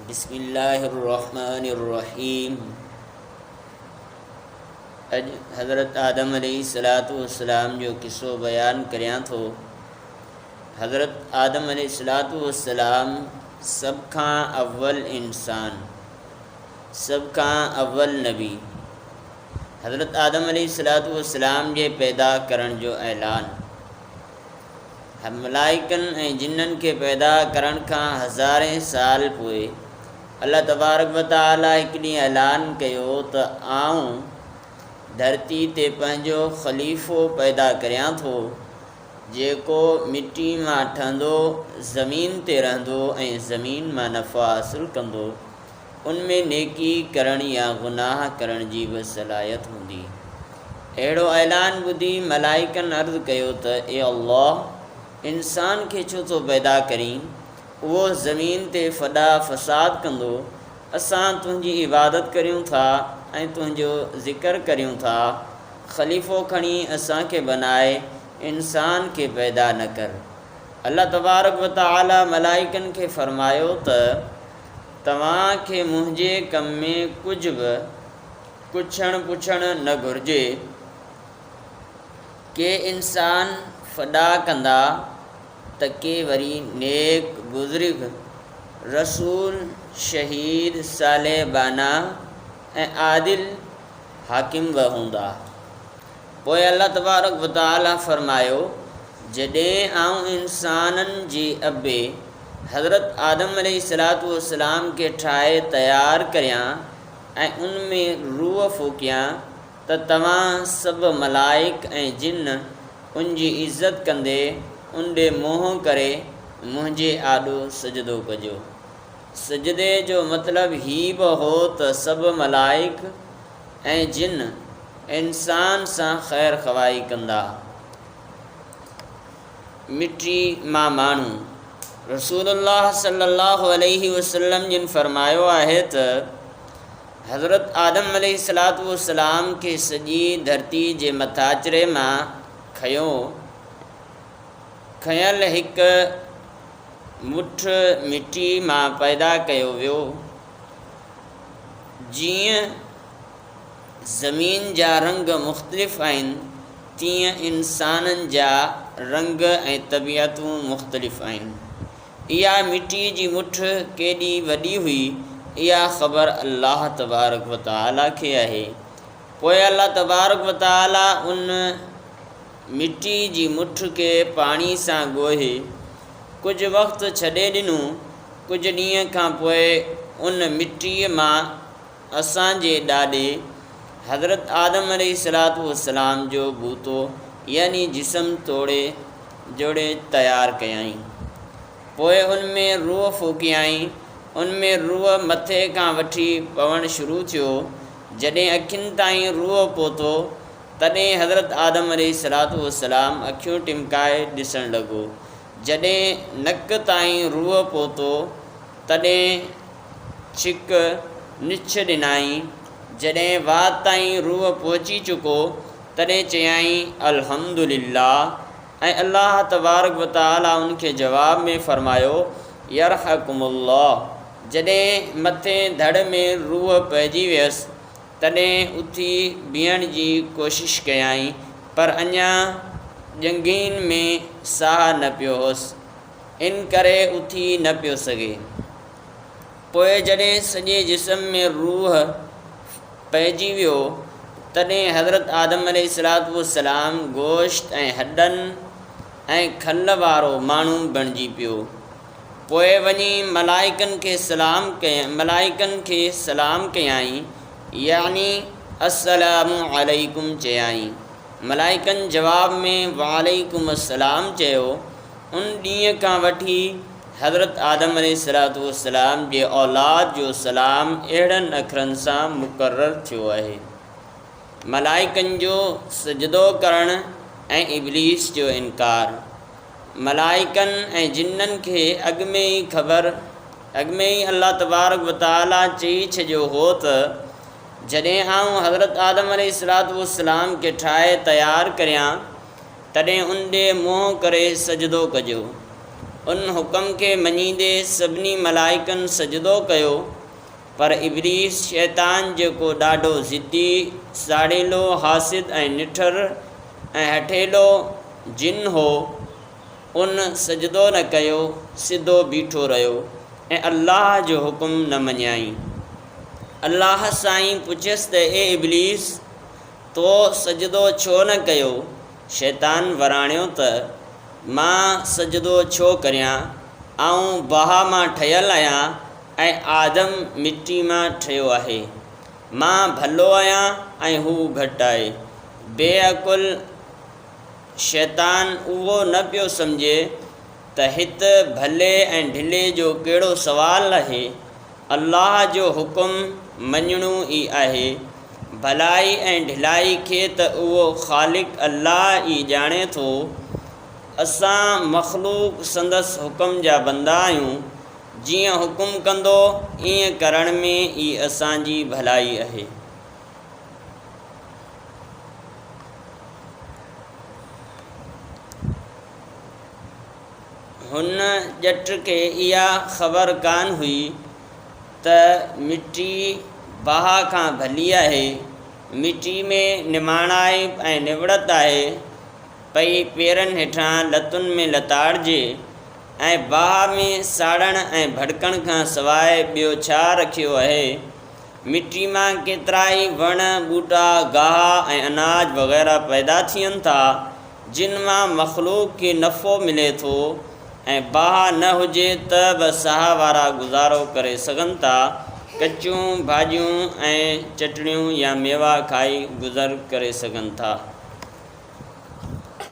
بسم الله الرحمن الرحيم اڄ حضرت آدم عليه الصلوة والسلام جو قصو بيان ڪريان ٿو. حضرت آدم عليه الصلوة والسلام سڀ کان اول انسان، سڀ کان اول نبي. حضرت آدم عليه الصلوة والسلام جي پيدا ڪرڻ جو اعلان. ملائڪن ۽ جنن کي پيدا ڪرڻ کان هزارين سال پوء الله تبارڪ و تعاليٰ هڪ ڏينهن اعلان ڪيو ته آئون ڌرتي تي پنهنجو خليفو پيدا ڪريان ٿو جيڪو مٽي مان ٺهندو، زمين تي رهندو ۽ زمين مان نفع حاصل ڪندو. ان ۾ نيڪي ڪرڻ يا گناهه ڪرڻ جي به صلاحيت هوندي. اهڙو اعلان ٻڌي ملائڪن عرض ڪيو ته اي الله! انسان کي ڇو ٿو پيدا ڪرين؟ اهو زمين تي ڦڏا فساد ڪندو. اسان تنهنجي عبادت ڪريون ٿا ۽ تنهنجو ذڪر ڪريون ٿا. خليفو کڻي اسان کي بناء، انسان کي پيدا نه ڪر. الله تبارڪ و تعاليٰ ملائڪن کي فرمايو ته توهان کي منهنجي ڪم ۾ ڪجهه به ڪڇڻ پڇڻ نه گهرجي. ڪي انسان ڦڏا ڪندا ته ڪي وري نيڪ بزرگ، رسول، شهيد، صالح ٻانها ۽ عادل حاڪم به هوندا. پوء الله تبارڪ و تعاليٰ فرمايو، جڏهن آئون انسانن جي ابي حضرت آدم عليه الصلوة والسلام کي ٺاهي تيار ڪريان ۽ ان ۾ روح ڦوڪيان ته توهان سڀ ملائڪ ۽ جن ان جي عزت ڪندي ان ڏي منهن ڪري منهنجي آڏو سجدو ڪجو. سجدي جو مطلب هي به هو ته سڀ ملائڪ ۽ جن انسان سان خير خواهي ڪندا. مٽي مان ماڻهو. رسول الله صلي الله عليه وسلم جن فرمايو آهي ته حضرت آدم عليه الصلوة والسلام کي سڄي ڌرتي جي مٿاڇري مان کنيو کنيل هڪ مٺ مٽي مان پيدا ڪيو ويو. جيئن زمين جا رنگ مختلف آهن، تيئن انسانن جا رنگ ۽ طبيعتون مختلف آهن. اها مٽيء جي مٺ ڪيڏي وڏي هئي، اها خبر الله تبارڪ و تعاليٰ کي آهي. پوء الله تبارڪ و تعاليٰ ان مٽيء جي مٺ کي پاڻي سان ڳوهي، ڪجهه وقت ڇڏي ڏنو. ڪجهه ڏينهن کان پوء ان مٽيء مان اسان جي ڏاڏي حضرت آدم عليه الصلوة والسلام جو بوتو يعني جسم توڙي جوڙي تيار ڪيائين. پوء ان ۾ روح ڦوڪيائين. ان ۾ روح مٿي کان وٺي پوڻ شروع ٿيو. جڏهن اکين تائين روح پهتو، تڏهن حضرت آدم عليه الصلوة والسلام اکيون ٽمڪائي ڏسڻ لڳو. جڏهن نڪ تائين روح پهتو، تڏهن ڇڪ نڇ ڏنائين. جڏهن وات تائين روح پهچي چڪو، تڏهن چيائين، الحمد لله ۽ الله تبارڪ و تعاليٰ ان کي جواب ۾ فرمايو، يرحڪم الله جڏهن مٿين ڌڙ ۾ روح پئجي ويس، تڏهن اٿي بيهڻ جي ڪوشش ڪيائين، پر اڃا ڄنگهين ۾ ساهه نه پيو هوس، ان ڪري اٿي نه پيو سگهي. پوء جڏهن سڄي جسم ۾ روح پئجي ويو، تڏهن حضرت آدم عليه الصلوة والسلام گوشت ۽ هڏن ۽ کل وارو ماڻهو بڻجي پيو. پوء وڃي ملائڪن کي سلام ملائڪن کي سلام ڪيائين يعني السلام عليڪم چيائين. ملائڪن جواب ۾ وعليڪم السلام چيو. ان ڏينهن کان وٺي حضرت آدم عليه الصلوة والسلام جي اولاد جو سلام اهڙن اکرن سان مقرر ٿيو آهي. ملائڪن جو سجدو ڪرڻ ۽ ابليس جو انڪار. ملائڪن ۽ جنن کي اڳ ۾ ئي خبر اڳ ۾ ئي الله تبارڪ و تعاليٰ چئي ڇڏيو هو ته جڏهن آئون حضرت آدم عليه الصلوة والسلام کي ٺاهي تيار ڪريان تڏهن ان ڏي منهن ڪري سجدو ڪجو. ان حڪم کي مڃيندي سڀني ملائڪن سجدو ڪيو، پر ابليس شيطان جيڪو ڏاڍو ضدي، ساڙيلو، حاسد ۽ نٺر ۽ هٺيلو جن هو، ان سجدو نه ڪيو، سڌو بيٺو رهيو ۽ الله جو حڪم نه مڃيائين. الله سائين پڇيس ته اي ابليس! تو سجدو ڇو نه ڪيو؟ شيطان وراڻيو ته، مان سجدو ڇو ڪريان؟ آئون باهه مان ٺهيل آهيان ۽ آدم مٽي مان ٺهيو آهي. مان ڀلو آهيان ۽ هو گهٽ آهي. بي عقل شيطان اهو نه پيو سمجهي ته هت ڀلي ۽ ڍلي جو ڪهڙو سوال آهي. الله جو حڪم مڃڻو ئي آهي. ڀلائي ۽ ڍلائي کي ته اهو خالق الله ئي ڄاڻي ٿو. اسان مخلوق سندس حڪم جا بندا آهيون. جيئن حڪم ڪندو، ائين ڪرڻ ۾ ئي اسان جي ڀلائي آهي. هن ڄٽ کي اها خبر ڪانه هئي ته مٽي باهه کان ڀلي آهي. مٽي ۾ نماڻائپ ۽ نوڙت آهي، پئي پيرن هيٺان لتن ۾ لتاڙجي ۽ باهه ۾ ساڙڻ ۽ ڀڙڪڻ کان سواء ٻيو ڇا رکيو اهي. مٽي مان ڪيترائي وڻ، ٻوٽا، گاهه ۽ اناج وغيره پيدا ٿين ٿا، جن مان مخلوق کي نفعو ملي ٿو ۽ باهه نه هجي ته به ساهه وارا گذارو ڪري سگهن ٿا، ڪچيون ڀاڄيون ۽ چٽڻيون يا ميوا کائي گذر ڪري سگهن ٿا.